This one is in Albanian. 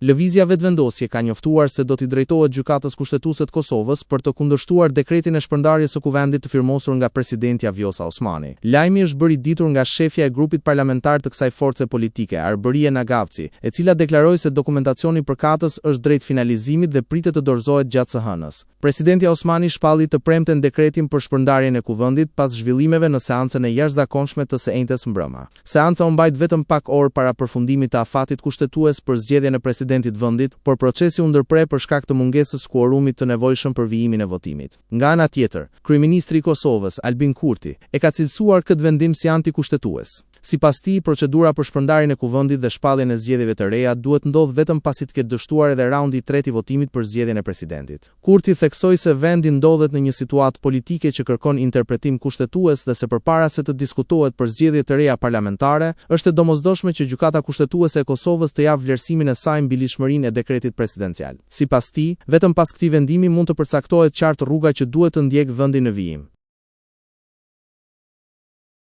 Lëvizja Vetëvendosje ka njoftuar se do t'i drejtohet Gjykatës Kushtetuese të Kosovës për të kundërshtuar dekretin e shpërndarjes së Kuvendit të firmosur nga presidentja Vjosa Osmani. Lajmi është bërë i ditur nga shefja e grupit parlamentar të kësaj force politike, Arbërie Nagavci, e cila deklaroi se dokumentacioni përkatës është drejt finalizimit dhe pritet të dorëzohet gjatë së hënës. Presidentja Osmani shpalli të premten dekretin për shpërndarjen e Kuvendit pas zhvillimeve në seancën e jashtëzakonshme të së enjtes mbrëma. Seanca u mbajt vetëm pak orë para përfundimit të afatit kushtetues për zgjedhjen e presidentit të vendit, por procesi u ndërpre për shkak të mungesës së kuorumit të nevojshëm për vijimin e votimit. Nga ana tjetër, kryeministri i Kosovës, Albin Kurti, e ka cilësuar këtë vendim si antikushtetues. Sipas tij, procedura për shpërndarjen e Kuvendit dhe shpalljen e zgjedhjeve të reja duhet të ndodhë vetëm pasi të ketë dështuar edhe raundi i tretë i votimit për zgjedhjen e presidentit. Kurti theksoi se vendi ndodhet në një situatë politike që kërkon interpretim kushtetues dhe se përpara se të diskutohet për zgjedhje të reja parlamentare, është e domosdoshme që Gjykata Kushtetuese e Kosovës të japë vlerësimin e saj mbi ligjshmërinë e dekretit presidencial. Sipas tij, vetëm pas këtij vendimi mund të përcaktohet qartë rruga që duhet të ndjekë vendi në vijim.